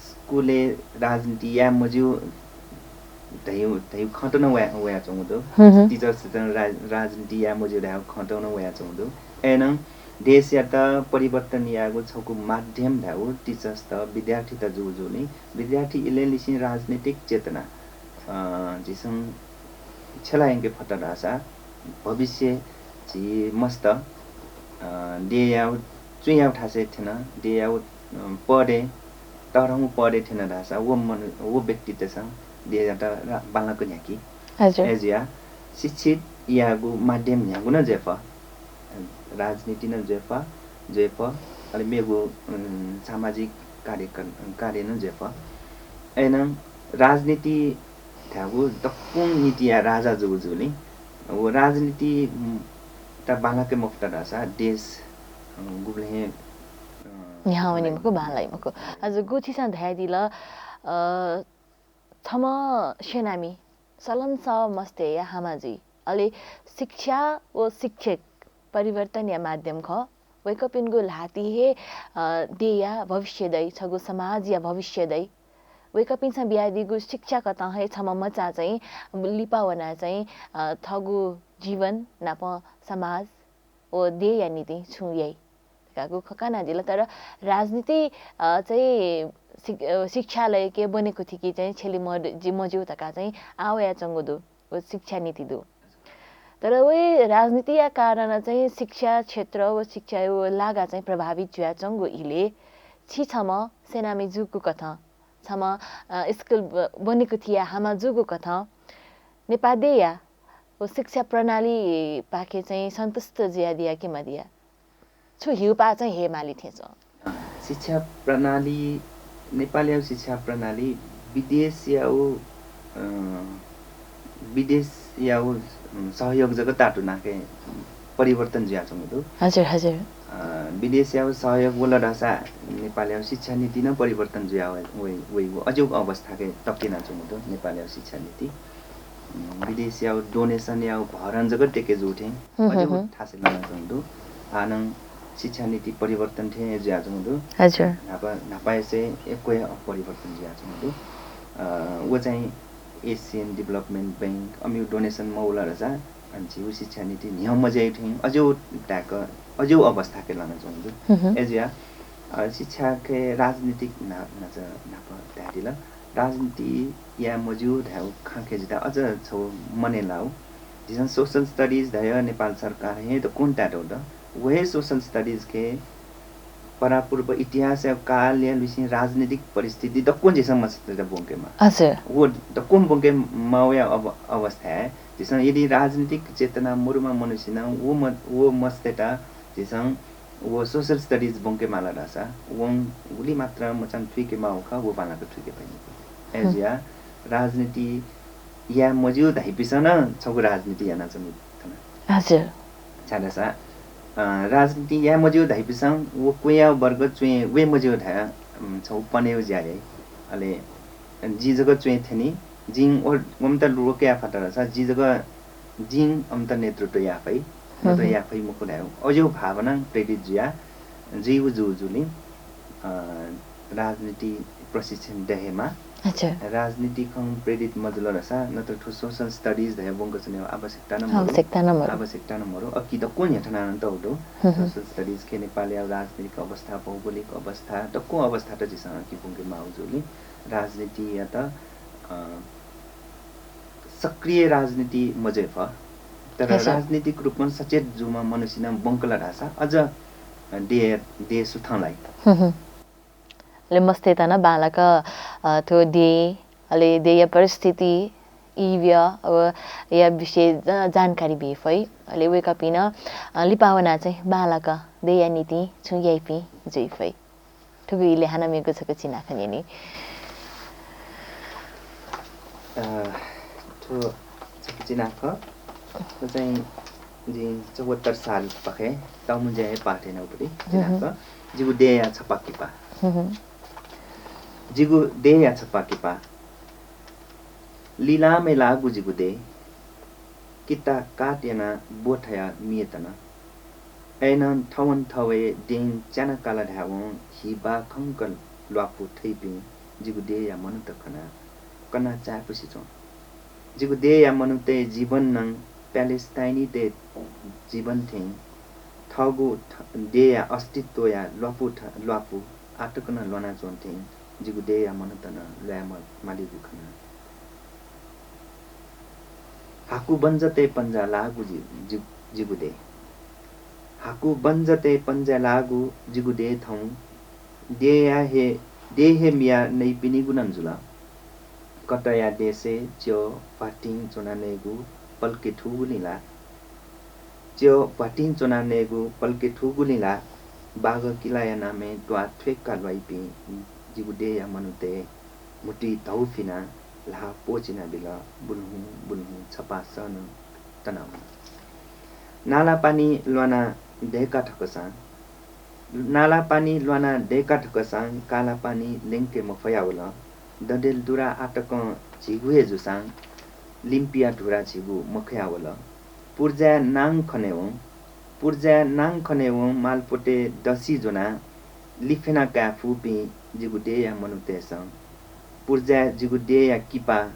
स्कुलय् राजनीति याये मज्यू धयु, धयु खँत नं वया, वयाच्वंगु दु। हम्म। Teachers-तं राज-, राजनीति याये मज्यू धयु खँत नं वयाच्वंगु दु। अय्‌नं देशयात परिवर्तन यायेगु छगू माध्यम धायु teachers-त, विद्यार्थीत जूगु जुलिं विद्यार्थी इलय्‌लिसिं राजनीतिक चेतना, अ, झीसं छ्यला यंके फत धाःसा भविष्य झी मस्त, अ, देय्‌याउ, च्वय्‌याउ थासय् थ्यन, देय्‌याउ, अ, पदय्, तःधंगु पदय् थ्यन धाःसा व मनु-, व व्यक्तितय्‌सं देय्‌यात रा-, बांलाक न्ह्याकी। हजुर। अय्‌जुया शिक्षित यायेगु माध्यम न्ह्यागु नं जुयेफः। राजनीति नं जुयेफः, जुयेफः, अले मेगु, उम्, सामाजिक कार्यक्रम, कार्य नं जुयेफः। अय्‌नं राजनीति धायेगु दक्वं नीतिया राजा जूगु जुलिं, व राजनीति, उम्, त बांलाके मफुत धाःसा देश, अ, गुबलें हे, अ, न्ह्याः वनी मखु, बांलाइ मखु। हजुर, गु छिसं धयादिल, अ, छम्ह सेनामी सलंसः मस्तय्‌या हामा जुइ। अले शिक्षा व शिक्षक परिवर्तनया माध्यम खः। वय्‌कःपिनिगु ल्हातिइ हे, अ, देय्‌या भविष्य दइ, छगू समाजया भविष्य दइ। वय्‌कःपिन्सं बियादीगु शिक्षा कथं हे छम्ह मचा चाहिँ लिपा वनाः चाहिँ, अ, थःगु जीवन नाप समाज व देय्‌या निंतिं छुं याइ धकाः खँ कनादिल। तर राजनीति, अ, चाहिँ शिक-, अ, शिक्षालयके ब्वनेगु थिकि चाहिँ छ्यले मद-, जि मज्यू धकाः चाहिँ आः वयाच्वंगु दु, व शिक्षा नीति दु। तर वय् राजनीतिया कारणं चाहिँ शिक्षा क्षेत्र व शिक्षा व लागा चाहिँ प्रभावित जुयाच्वंगु इलय् छि छम्ह सेनामी जूगु कथं छम्ह, अ, स्कुल ब-, ब्वनेकुथिया हामा जूगु कथं नेपाः देय्‌या व शिक्षा प्रणालीपाखें चाहिँ सन्तुष्ट जुयादिया कि मदिया? छु ह्यूपाः चाहिँ हयेमाली थें च्वं? अ, शिक्षा प्रणाली, नेपाःया शिक्षा प्रणाली विदेशया व, अ, विदेशया व, उम्, सहयोग जक तातुनाके परिवर्तन जुयाच्वंगु दु। हजुर, हजुर। अ, विदेशया व सहयोग वल धाःसा नेपाःया शिक्षा नीति नं परिवर्तन जुया वइ, वइ, वइगु अज्याःगु अवस्थाके तक्यनाच्वंगु दु नेपाःया शिक्षा नीति। उम्, विदेशया व donation या व भरण जक तेके जू थें हम्म, अज्याःगु हम्म। थासय् लानाच्वंगु दु। हानं शिक्षा नीति परिवर्तन थें जुयाच्वंगु दु। हजुर। न्हापा, न्हापाय्‌सय् यक्व हे परिवर्तन जुयाच्वंगु दु। अ, व चाहिँ Asian Development Bank, अमिगु donation मवल धाःसा, अन झीगु शिक्षा नीति न्ह्यः मज्याइ थें अज्याःगु धाय्‌क, अज्याःगु अवस्थाके लानाच्वंगु दु। हम्म। अय्‌जुया, अ, शिक्षाके राजनीतिक ना-, नाच न्हापा धायेदिल। राजनीति याये मज्यू धायेगु खँके जितः अझ छगू मनय् लाउ। झीसं social studies धयाः नेपाल सरकारं हे दक्वं तयातःगु दु। व हे social studies के परापूर्व इतिहासया कालया लिसें राजनीतिक परिस्थिति दक्वं झीसं मस्तय्‌त ब्वंकेमाः। हजुर। व दक्वं ब्वंकेमाःगुया अव-, अवस्थाय् झीसं यदि राजनीतिक चेतना मदुम्ह मनुष्यनं व म-, व मस्तय्‌त झीसं व social studies ब्वंकेमाल धाःसा, वं गुलि मात्रा मचां थुइकेमाःगु खः, व बांलाक थुइके फइ मखु। अय्‌जुया राजनीति याये मज्यू धाइपिसं नं छगू राजनीति यानाच्वनी थन। हजुर। छाय्‌धाःसा, अ, राजनीति याये मज्यू धाइपिसं व क्वया वर्ग च्वय् वये मज्यू धयाः, उम्, छगू पनय्‌गु ज्या याइ। अले जि जक च्वय् थ्यनी, जिं व, वयात रोके याये फत धाःसा, जि जक, जिं वयात नेतृत्व याये फइ, नत्र हम्म। याये फइ मखु धायेगु अज्याःगु भावनां प्रेरित जुया जुइगु जूगुलिं, अ, राजनीति प्रशिक्षण दयेमाः। अच्छा। राजनीतिकं प्रेरित मजुल धाःसा नत्र थ्व social studies धयाः ब्वंके च्वनेगु आवश्यकता नं मरु। आवश्यकता नं मरु। आवश्यकता नं मरु। अ, कि दक्वं न्ह्यथनाः नं तःगु दु। हम्म। Social studies के नेपालया राजनीतिक अवस्था, भौगोलिक अवस्था, दक्वं अवस्थात झीसं अ, कि ब्वंकेमाःगु जूगुलिं राजनीतियात, अ, सक्रिय राजनीति मजुइफः, तर हजुर। राजनीतिक रूपमा सचेत जूम्ह मनुष्यनं ब्वंकल धाःसा अझ देय्, देय् सुथं लाइ। हम्म। अले मस्तय्‌त नं बांलाक, अ, थ्व देय्, अले देय्‌या परिस्थिति, ई व्यय व या विषय ज-, जानकारी बी फइ। अले वय्‌कःपिं नं, अ, लिपा वनाः चाहिँ बांलाक देय्‌या निंतिं छुं याइपिं जुइ फइ। थुगु इलय् हानं मेगु छकू चिनाखँ न्यने। अ, थ्व छकू चिनाखँ, थ्व चाहिँ जिं चौहत्तर सालपाखे तःमुँज्याया पाठ यानागु पति चिनाखँ। हम्म। जिगु देय्‌या छपा किपा। हम्म। जिगु देय्‌या छपा किपा। लिलामय् लाःगु जिगु देय्। किता कात यानाः ब्वथया मियेतन। अय्‌नं थवंथवय् दें च्याना काल धायेवं हि बाखंक ल्वापु थइपिं जिगु देय्‌या मनूत खनाः कना चाय्‌पुसे च्वं। जिगु देय्‌या मनूतय् जीवन नं प्यालेस्टाइनीतय् जीवन थें, थःगु थ-, देय्‌या अस्तित्वया ल्वापु थ-, ल्वापु आःतक नं ल्वानाच्वं थें जिगु देय्‌या मनूत नं ल्वाये म-, मालीगु खना। हाकु बन्जतय् पन्जा लाःगु जि-, जि-, जिगु देय्। हाकु बन्जतय् पन्जा लाःगु जिगु देय् थौं देय्‌या हे, देय् हे मिया नइपिनिगु नं जुल। कतःया देशय् च्यः भ्वातिं च्वना नयेगु पलके थूगुलिं ला, च्यः भ्वातिं च्वना नयेगु पलके थूगुलिं ला, बागः किलाया नामय् त्वाः थ्वय्‌का ल्वाइपिं जिगु देय्‌या मनूतय् म्हुतुइ धौ फिनाः ल्हाः प्वःचिना बिल, बुल्हुँ बुल्हुँ छपाः सः नं तना वन। नाला पानी ल्वानाः दय्‌का थकसां, नाला पानी ल्वानाः दय्‌का थकसां काला पानी ल्यंके मफया वल। दँदेल दुरा आःतकं झीगु हे जूसां लिम्पिया धुरा झीगु मखया वल। पुर्जाया नां खनेवं, पुर्जाया नां खनेवं मालपोतय् दसि ज्वनाः लिफ्यना काये फुपिं जिगु देय्‌या मनूतय्‌सं, पुर्जाया जिगु देय्‌या किपा,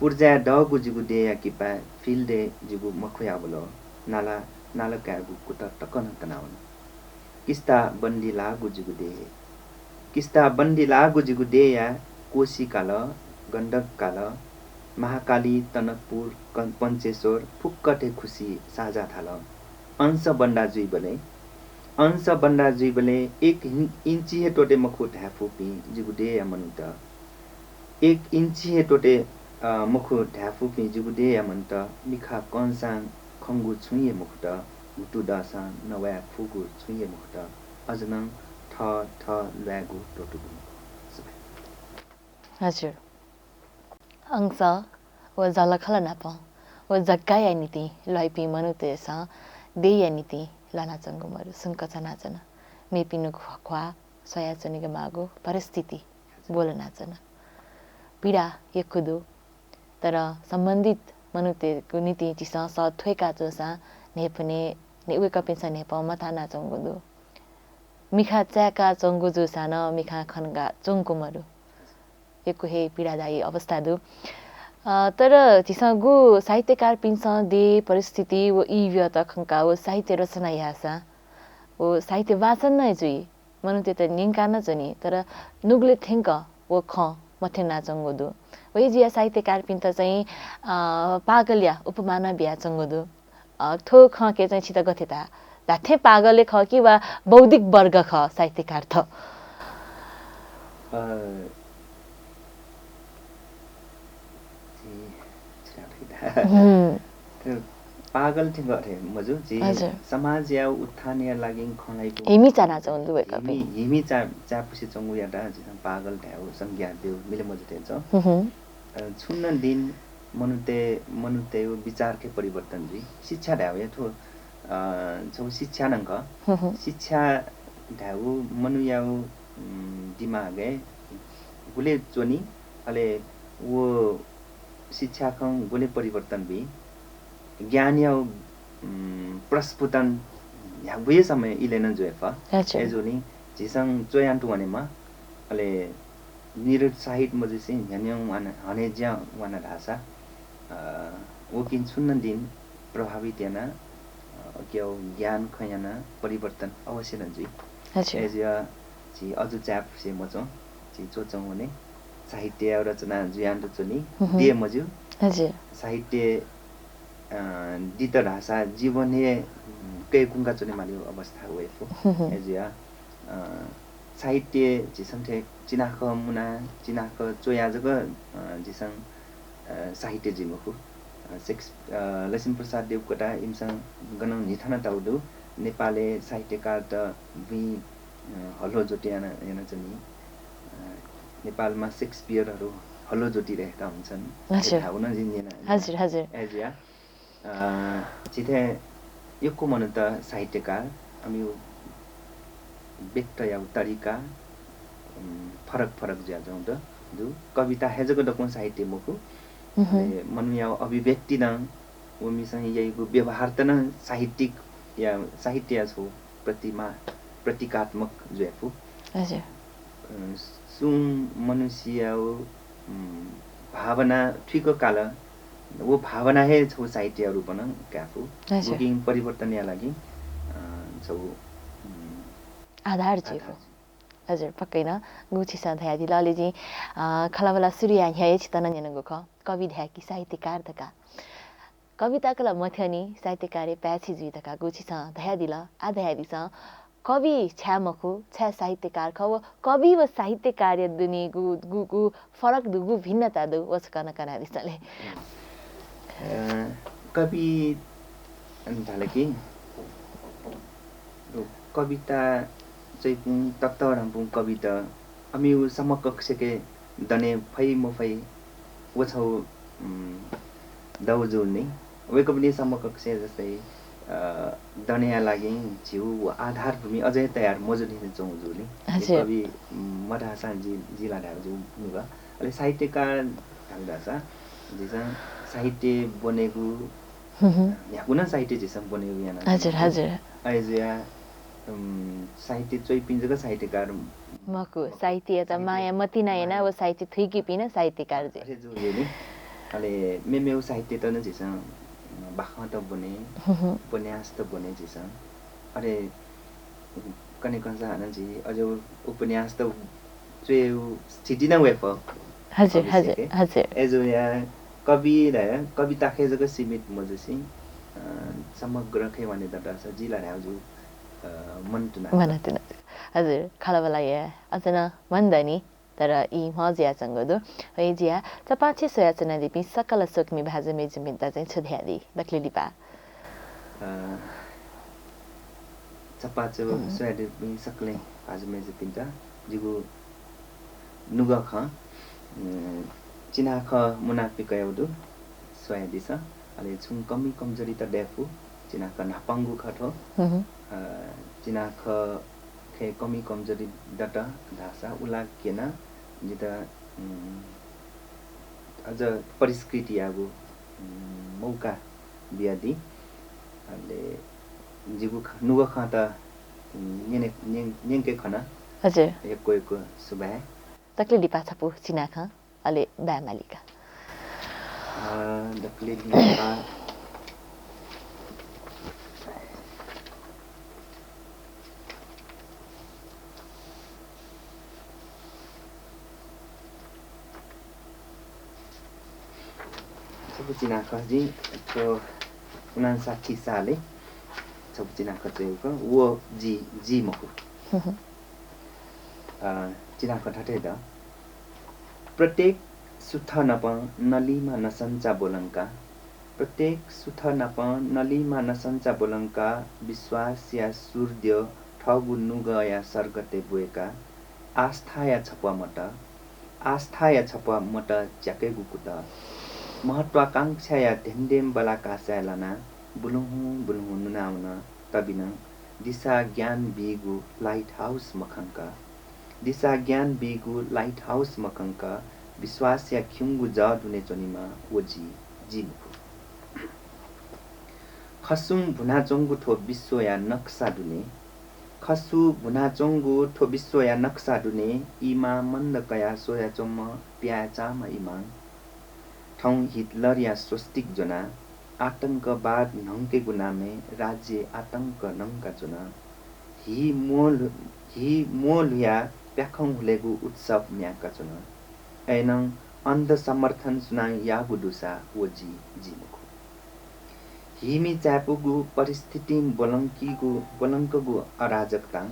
पुर्जाया दःगु जिगु देय्‌या किपाय् फिल्डय् जिगु मखया वल। नाला, नाला कायेगु कुतः तक नं तना वन। किस्ता बन्दी लाःगु जिगु देय्। किस्ता बन्दी लाःगु जिगु देय्‌या कोशी काल, गण्डक काल, महाकाली, टनकपुर, कं-, पञ्चेश्वर फुक्क थें खुसि साझा धाल। अंश बन्दा जुइबलय्, अंश बन्दा जुइबलय् एक हि-, इन्ची हे त्वःते मखु धाये फुपिं जिगु देय्‌या मनूत। एक इन्ची हे त्वःते, अ, मखु धायेफुपिं जिगु देय्‌या मनूत मिखा कंसां खंगु छुं हे मखुत, म्हुतु दःसां नवाये फुगु छुं हे मखुत, अझ नं थः थः ल्वायेगु त्वःतूगु मखु। सुभाय्। हजुर। अंश व जःलाखःला नाप व जग्गाया निंतिं ल्वाइपिं मनूतय्‌सं देय्‌या निंतिं ल्वानाच्वंगु मरु, सुंक च्वनाच्वन। मेपिनिगु ख्वाः स्वयाच्वनेगु माःगु परिस्थिति ब्वलनाच्वन। पीडा यक्व दु, तर सम्बन्धित मनूतय्‌गु निंतिं झीसं सः थ्वय्‌का च्वंसां न्हाय्‌पनय् वय्‌कःपिन्सं न्हाय्‌पं मतानाच्वंगु दु। मिखा चाय्‌काच्वंगु जूसां नं मिखां खंकाच्वंगु मरु। यक्व हे पीडादायी अवस्था दु। अ, तर झीसं गु साहित्यकारपिन्सं देय् परिस्थिति व ई व्यथा खंकाः व साहित्य रचना याःसां व साहित्य वाचन नं जुइ, मनूतय्‌त न्यंका नं च्वनी, तर नुगलय् थ्यंक व खँ मथ्यनाच्वंगु दु। व हे जुयाः साहित्यकारपिन्त चाहिँ, अ, पागलया उपमा नं बियाच्वंगु दु। अ, थ्व खँके चाहिँ छित गथे धाः? धात्थें पागल हे खः कि वा बौद्धिक वर्ग खः साहित्यकार त? अ, ए, छिराथै दा। हुँ। तर पागल थें गथे मजू, झी हजुर। समाजया उत्थानया लागि खँ ल्हाइगु हिमि चानाच्वंगु दु वय्‌कःपिं। हिमि, हिमि चा-, चापुसे च्वंगुयात झीसं पागल धायेगु संज्ञा ब्यू मिले मजू थें च्वं। हुँ, हुँ। अ, छुं नं दिं मनूतय्, मनूतय्‌गु विचारके परिवर्तन जुइ। शिक्षा धायेगु हे थ्व, अ, छगू शिक्षा नं खः। हुँ, हुँ। शिक्षा धायेगु मनूयागु, उम्, दिमागय् गुलि च्वनी, अले व शिक्षाखं गुलि परिवर्तन बी। ज्ञानया, उम्, प्रस्फुटन न्ह्यागु हे समय इलय् नं जुइ फु। अच्छा। अय्‌जूगुलिं झीसं च्वयां तुं वनेमा, अले निरुत्साहित मजुसे न्ह्यःने वाना, हने ज्या वाना धाःसा, अ, वकिं छुं नं दिं प्रभावित याना, अ, अकियाव ज्ञान खँ याना परिवर्तन अवश्य नं जुइ। हजुर। अय्‌जुया झी अजू चाय्‌पुसे मच्वं, झी च्वच्वं वने। साहित्य रचना जुयां तुं च्वनी, हुँ, हुँ। दे मज्यू। हजुर। साहित्य, अ, दित धाःसा जीवन हे, उम्, कय्‌कुंका च्वने माली अवस्था वये फु। हुँ, हुँ। अय्‌जुया, अ, साहित्य झीसं थें चिनाखः मुना, चिनाखः च्वया जक, अ, झीसं, अ, साहित्य जुइ मखु। अ, शेक्स-, अ, लक्ष्मीप्रसाद देवकोटा इमिसं गनं न्हिथना तःगु दु। नेपालय् साहित्यकारत बुँइ, अ, हल्लो ज्वति याना, यानाच्वनी। अ, नेपालमा शेक्सपियरहरू हल्लो ज्वति रहेका हुन्छन्। हजुर। धाःगु नं जिं न्यना। हजुर, हजुर। अय्‌जुया। अ, झी थें यक्व मनूत साहित्यकार, अमिगु व्यक्त याउ तरिका, उम्, फरक फरक जुयाच्वंगु दु। कविता हे जक दक्वं साहित्य मखु। उहुँ। अले मनूया अभिव्यक्ति नं, व मिसं याइगु व्यवहारत नं साहित्यिक या, साहित्यया छगू प्रतिमा, प्रतीकात्मक जुया फु। हजुर। अ, सुं मनुष्यया, उम्, भावना थुइक काल, व भावना हे छगू साहित्यया रूपं नं काये फु। हजुर। बुकिङ परिवर्तनया लागि, अ, छगू, उम्, आधार जुइगु। आधार जुइगु। हजुर, पक्कै नं। गु छिसं धयादिल, अले जिं, अ, खँल्हाबल्हा सुरुया न्ह्यः हे छितः नं न्यनागु खः, कवि धाय् कि साहित्यकार धकाः। कविताक ला मथ्यनी, साहित्यकारया पाय्छि जुइ धकाः गु छिसं धयादिल। आः धयादिसँ, कवि छाय् मखु, छाय् साहित्यकार खः? व कवि व साहित्यकारया दुने गु, गु, गु फरक दु, गु भिन्नता दु, व छकः नं कनादिसँ ले। अ, कवि धाल कि कविता च्वइपुं ततःधंपुं कवित अमिगु समकक्षके दने फइ मफइ, व छगू, उम्, दौ जूगुलिं वय्कःपिनि समकक्षय् जस्तै, अ, दनेया लागि झीगु व आधारभूमि अझै तयार मजूनिसें च्वंगु जूगुलिं हजुर। कवि, उम्, मधाःसां जि, जि ला धायेगु जूगु नुगः। अले साहित्यकार धाल धाःसा झीसं साहित्य ब्वनेगु, हुँ, हुँ। न्ह्यागु नं साहित्य झीसं ब्वनेगु याना हजुर, हजुर। अय्जुया उम्, साहित्य च्वइपिं जक साहित्यकार मखु, मखु। साहित्ययात साहित्य माया मतिना याना व साहित्य थुइकीपिं नं साहित्यकार जुइ। अथे जूगुलिं नि। अले मेमेगु साहित्यत नं झीसं, अ, बाखंत ब्वने, हुँ, हुँ। उपन्यासत ब्वने झीसं। अले कन्हय् कंसां हानं झी अझ उपन्यासत च्वयेगु स्थिति नं वये फु। हजुर, कवि हजुर, सिके। हजुर। अय्जुया कवि धाये, कविताखे जक सीमित मजुसे, अ, समग्र खे वने दत धाःसा जि ला धायेगु जू, अ, मनंतुना। मनंतुना। हजुर, खँल्हाबल्हा याये। अझ नं मन दनि, तर ई म्ह जुयाच्वंगु दु। अय्‌जुया चपाःछेँ स्वयाच्वनादीपिं सकल स्वकुमि भाजु मय्‌जुपिन्त चाहिँ छु धयादी? दकले लिपा। अ, चपाःछेँ हम्म। स्वयादीपिं सकलें भाजु मय्‌जुपिन्त जिगु नुगः खँ, उम्, चिनाखँ मुनापिं कयागु दु, स्वयादिसँ। अले छुं कमी कमजोरीत दयेफु, चिनाखँ न्हापांगु खँ थ्व। हम्म। अ, चिनाखँय् कमी कमजोरी दत धाःसा उला क्यना जितः, उम्, अझ परिष्कृत यायेगु, उम्, मौका बियादी। अले जिगु ख-, नुगः खँत, उम्, न्यने-, न्यं-, न्यंके खना। हजुर। यक्व यक्व सुभाय्। दकले लिपा छपु चिनाखँ, अले बाय् मालिक। अ, दकले लिपा। छपु चिनाखँ जिं थ्व उनान्साठी सालय् छपु चिनाखँ च्वयेगु खः। व जि, जि मखु। अ, चिनाखँ थथे द। प्रत्येक सुथ नाप नलिमा नसंचा ब्वलंका, प्रत्येक सुथ नाप नलिमा नसंचा ब्वलंका, विश्वासया सूर्द्यः थःगु नुगःया सर्गतय् ब्वय्‌का, आस्थाया छप्वाः मत, आस्थाया छप्वाः मत च्याकेगु कुतः, महत्वाकांक्षाया धेंधेंबला कासाय् लानाः बुलुहुँ बुलुहुँ नुनावन तबिनं दिशा ज्ञान बीगु light house मखंक, दिशा ज्ञान बीगु light house मखंक विश्वासया खिउँगु जः दुने च्वनीम्ह व जि, जि मखु। खसुं भुनाच्वंगु थ्व विश्वया नक्सा दुने, खसु भुनाच्वंगु थ्व विश्वया नक्सा दुने, इमा मन्द कयाः स्वयाच्वंम्ह प्याय्‌चाःम्ह इमां। थौं हिटलरया स्वस्तिक ज्वनाः आतंकवाद न्हंकेगु नामय् राज्यय् आतंक नंकाच्वन। हि म्वःल्हु-, हि म्वःल्हुयाः प्याखं हुलेगु उत्सव न्याकाच्वन। अय्‌नं अन्ध समर्थन सुनां याःगु दुसा व जि, जि मखु। हिमि चाय्‌पुगु परिस्थितिं ब्वलंकीगु, ब्वलंकगु अराजकतां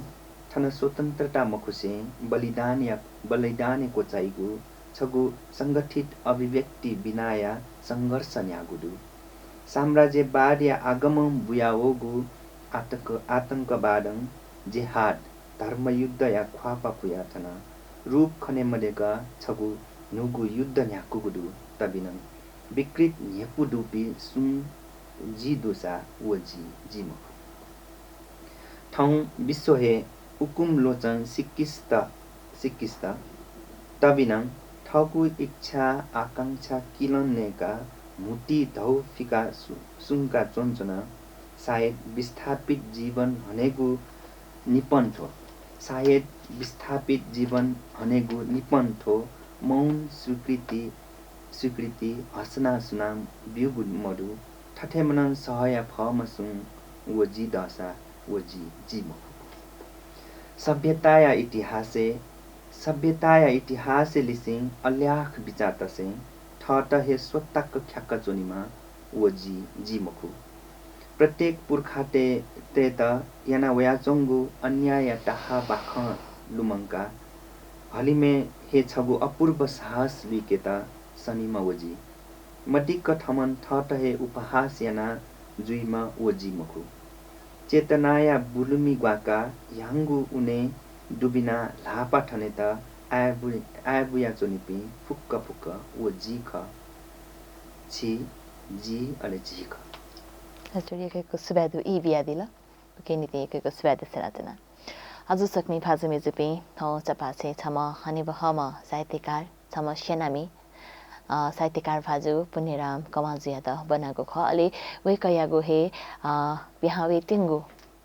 थन स्वतन्त्रता मखुसें बलिदानया, बलिदानय् क्वचाइगु छगू संगठित अभिव्यक्ति बिनाया संघर्ष न्ह्यागु दु। साम्राज्यवादया आगमं बुयावःगु आतक-, आतंकवादं जेहाद, धर्मयुद्धया ख्वाःपाः पुयाः थन रूप खने मदय्‌क छगू न्हूगु युद्ध न्ह्याकूगु दु। तबिनं विकृत न्ह्यपु दुपिं सुं जि दुसा व जि, जि मखु। थौं विश्व हे उकुम लोचन सिक्किस्त, सिक्किस्त। तबिनं थःगु इच्छा आकांक्षा किलं नय्‌काः म्हुतुइ धौ फिकाः सु-, सुंका च्वंच्वन। सायद विस्थापित जीवन हनेगु निपं थ्व। सायद विस्थापित जीवन हनेगु निपं थ्व। मौन स्वीकृति, स्वीकृति हसना सुनां ब्यूगु मदु। थथे मनं सहया फःम्ह सुं व जि दःसा व जि, जि मखु। सभ्यताया इतिहासय्, सभ्यताया इतिहासय् लिसें अल्याख बिचातसें थःत हे स्वताक्क ख्याक्क च्वनीम्ह व जि, जि मखु। प्रत्येक पुर्खातय्, तय्‌त याना वयाच्वंगु अन्यायया ताहाबाखं लुमंकाः हलिमय् हे छगू अपूर्व साहस लुइकेत सनीम्ह व जि। मदिक्क थमं थःत हे उपहास याना जुइम्ह व जि मखु। चेतनाया बुलुमि ग्वाकाः ह्याउँगु उनय् दुबिनाः ल्हापा थनेत आय् बु-, आय् बुयाच्वनीपिं फुक्क फुक्क व जि खः। छि, जि, अले झी खः। हजुर, यक्व यक्व सुभाय् दु ई बियादिल। उकिया निंतिं यक्व यक्व सुभाय् देछानाच्वना। हजुर, स्वकुमि भाजु मय्‌जुपिं, थौं चपाःछेँय् छम्ह हनेबहःम्ह साहित्यकार, छम्ह स्यनामि, अ, साहित्यकार भाजु पुण्यराम कमाजुयात ब्वनागु खः। अले वय्‌कःयागु हे, अ, पिहां वयेत्यंगु,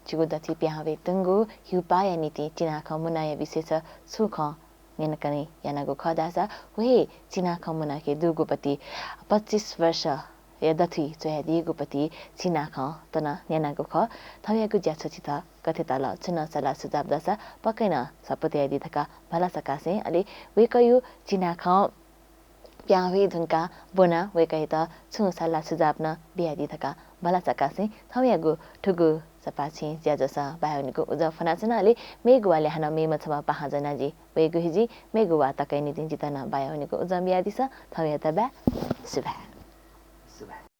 जिगु दथुइ पिहां वयेत्यंगु हिउपाःया निंतिं चिनाखँ मुनाया विषयय् छुं खँ न्यनाकने यानागु खः धाःसा, व हे चिनाखँ मुनाके दुगु पति पच्चिस वर्षया दथुइ च्वयादीगु पति चिनाखँत नं न्यनागु खः। थौंयागु ज्याझ्वः छितः गथे ताल, छुं नं सल्लाह सुझाव दःसा पक्कै नं छपु तयादी धकाः भलसा कासें, अले वय्‌कःयागु चिनाखँ पिहां वये धुंकाः ब्वनाः वय्‌कःयात छुं सल्लाह सुझाव नं बियादी धकाः भलसा कासें थौंयागु थुगु सफा छिं ज्याझ्वलय् बाय् वनेगु उजं फ्वनाच्वना। अले मेगु वालय् हानं मेम्ह छम्ह पाहां ज्वनाः जि वयेगु हे जुइ। मेगु वाः तकया निंतिं जितः नं बाय् वनेगु उजं बियादिसँ। थौंयात बाय्। सुभाय्।